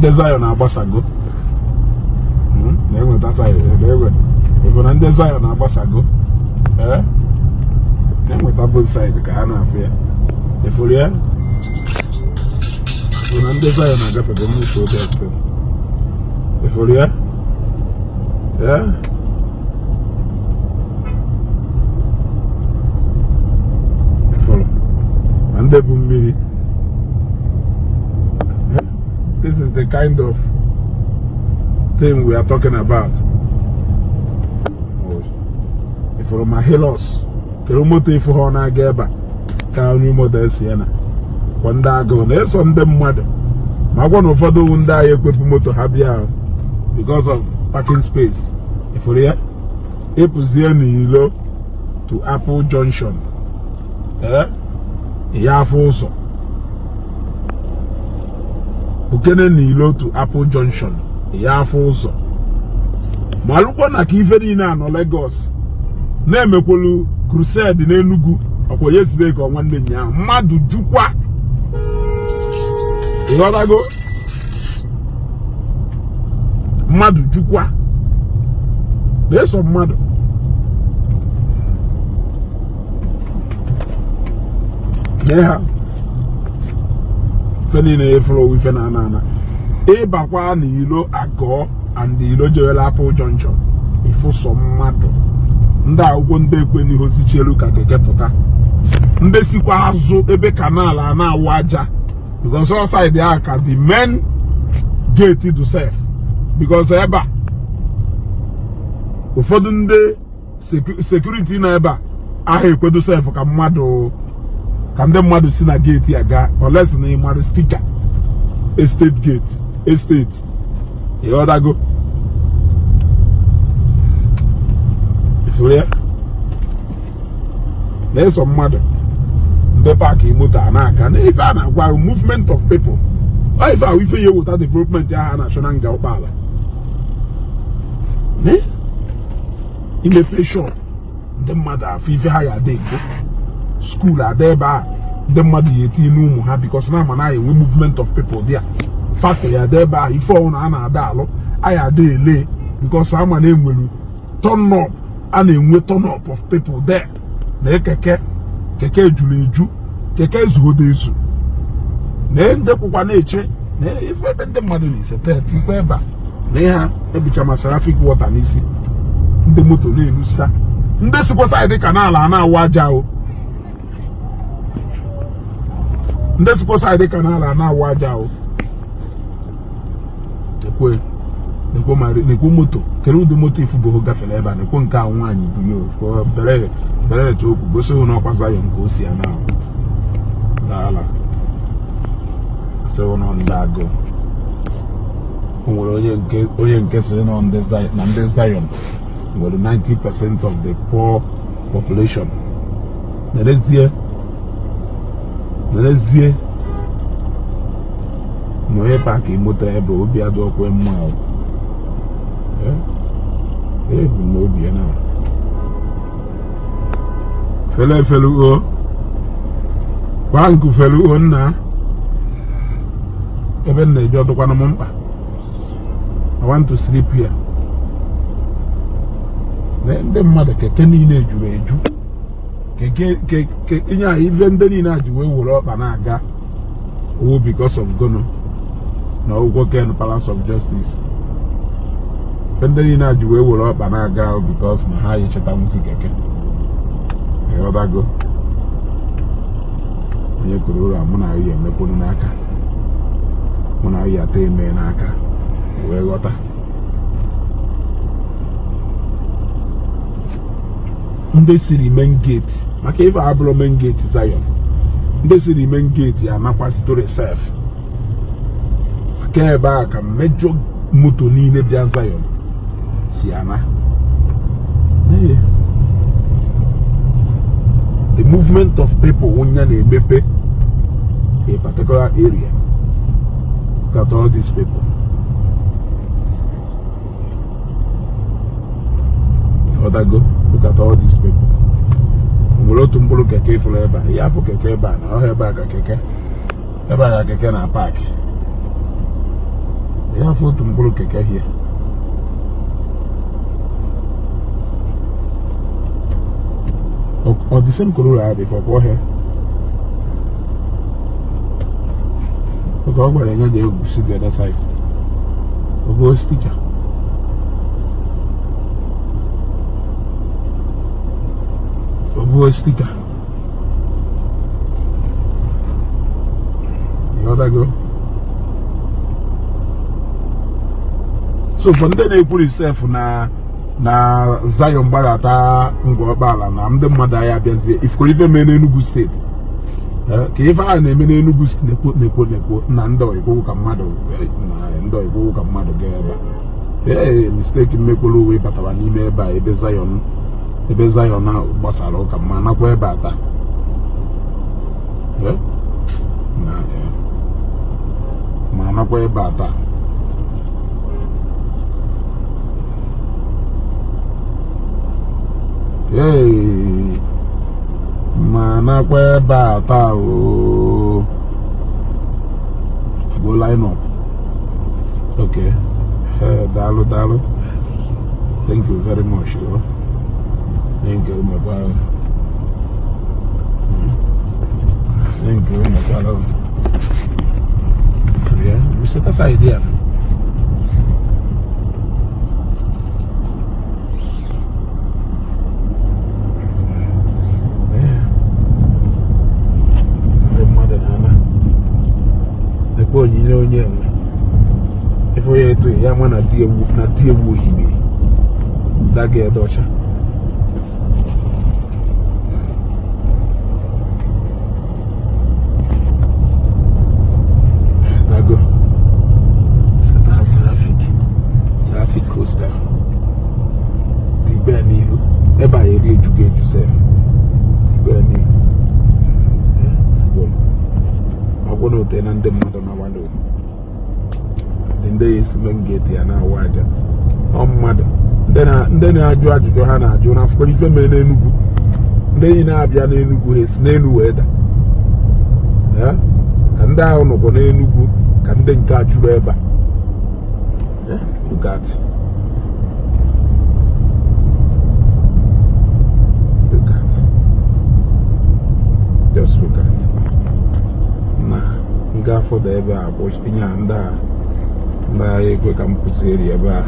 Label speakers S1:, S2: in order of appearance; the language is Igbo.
S1: Ndị Zion agbasago. Na-enweta side na-enwe. Ịfụ na ndị Zion agbasago. Ee, na-enweta both side ka ha na-afụ ya. Ịfụrụ ya? Ịfụ na ndị Zion agafego mmutu oge ekpe. Ịfụrụ ya? Ee, ịfụrụ ma ndị bụ mmiri. This is the kind of thing we are talking about. Ịfụrụ ma Hilux kere moto, ịfụ ha ọ na-aga ebe a ka new model Sienna kwa. Ndị agụụ na-eso ndị mmadụ ma gwa na ụfọdụ ndị agha ekwepụ moto ha bịa because of parking space. Ịfụrụ ya? Ịpụzie n'ilo to Apple Junction, ee, ya afọ ụzọ bukene n'ilo to Apple Junction, ya afọ ụzọ. Ma alụkwa na ka ife niile a nọ Lagos na-emekwolu crusade n'Enugu ọkwa yesterday ka nwanne nyaahụ mmadụ jukwa. Ịghọtago? Mmadụ jukwa na-eso mmadụ. Nye ha ife niile efuru ife na ana ana. Ịbakwa n'ilo agụọ and ilo jewela Apple Junction, ịfụsọ mmadụ. Ndị akwụkwọ, ndị ekwe n'ihu sichielu ka keke pụta, ndị sikwa azụ ebe canal a na-awụ aja, because all side ahụ ka the main gate do sef, because ebe a ụfọdụ ndị security nọ ebe a aha ekwedo sef ka mmadụ, ka ndị mmadụ si na gate a gaa, unless na ịmarụ sticker estate gate estate. Ịghọtago? Ifuru ya na-eso mmadụ. Ndị park moto a na-aga na ife a na-agwa ahụ, movement of people. Ọ ife ahụ ife ya eweta development ahụ a na-achọ na Nga Ụkpala. Imepe shop, ndị mmadụ afụ ife ha ya ada ego. School ada ebe a, ndị mmadụ ya etinye n'ụmụ ha, because na ama na enwe movement of people there. Factory ada ebe ahụ, ife ọwụna a na-ada alụ a ya ada ele, because ama na enwere turn up, a na-enwe turn up of people there. Na keke, keke juru eju, keke ezugodo ezu na ndị kwụkwa na-eche na ife ebe ndị mmadụ na-ese tikwa ebe a na ihe ha ebucha ma seraphic water n'isi. Ndị moto na-elu sita, ndị sikwa side canal a na-awụ aja o, ndị sikwa side canal a na-awụ aja o. Ekwe nekwo ma nekwo moto kere ụdị moto ifu bụ gafere ebe a. Nekwo nke a nwaanyị bụ ya bere bere etu okwu gosi hụ na ọkwa Zion ka o si ya na daala asị hụ na ndị agụụ. O nwere onye nke sị na ndị Zion, na ndị Zion nwere 90% of the poor population. Nerezie, nerezie na onye park moto ebe obi adịọkwe mma o. Ebumnobi ya na fele efelu o kwa nku felu o nna ebe m na-eje ọdụkwanụ m mkpa. I want to sleep here. Ndị mmadụ, keke niile juru eju, keke keke inye a ife ndị niile a ji wee were ọkpa na-aga owu because of gono na ụgwọ ken Palace of Justice. Ife ndị niile a ji wee were ọkpa na-aga because na ha echetanwuzi keke. Ịghọtago? Onye kuru ụra mụ na ya emekwuru n'aka, mụ na ya ata eme n'aka wee ghọta. Ndị siri main gate, maka ife abụrụ main gate Zion, ndị siri main gate ya anakwa story sef, maka ebe a ka mmejọ moto niile bịa Zion si ana. The movement of people onye na-emepe a particular area. Look at all these people. Ọdago, look at all these people. Nwere otu mkpụrụ keke ifụrụ ebe a, ihe afụ keke ebe a na ọha ebe a ka keke, ebe a ka keke na park. Ya afụ otu mkpụrụ keke here. Ọ the same Corolla adị fọkwa ọhịa. Oge ọ gwara ya ga-egwusi the other side. Ogo sticker. Ogo sticker. Ịghọtago? So for ndị na-ekwuri sef na Zion gbadata Ngor Okpala na ndị mmadụ anyị abịazie, ifukọrọ ife mee n'Enugu steeti, ka ife a na-eme n'Enugu steeti, na-ekwo na-ekwo na-ekwo na ndị oyibo ka mmadụ, na ndị oyibo ka mmadụ gaa ebe a. Ee, mistake mmekwuru uwe batara n'ime ebe a, ebe Zion gbasara ụka mma nakwa ebe a taa. Na ma nakwa ebe a taa. Ee, ma nakwa ebe a taa ooo. Go line up. Okay. Hey, daalụ, daalụ. Thank you very much. Oh. Thank you, my brother. Thank you, my brother. Yeah, we set aside there. Yeah. Ndị mmadụ na-ana ekwe onyinye onye enwe ife onye eto ya ma na di ewu na di ewu ohimiri daga ede ọcha. Dago Seta Seraphic Hostel tigbe n'ihu ebe a eri ejugo eju sef tigbe n'ihu ọgwụ na ote na ndị mmadụ na-awado ndị ya esi main gate ya na-awụ aja ọ mmadụ ndị na-ajụ ajụjụ ha na-ajụ na afụkọrọ ife mere n'Enugu. Ndị niile na-abịa n'Enugu ha esi n'elu wee da ka ndị ahụ nọkwa n'Enugu ka ndị nke a juru ebe a. Look at, look at, just look at na nga afọ dị ebe a bụ ihe a ndị a ndị agha ekwe ka m kwụsịrị ebe a.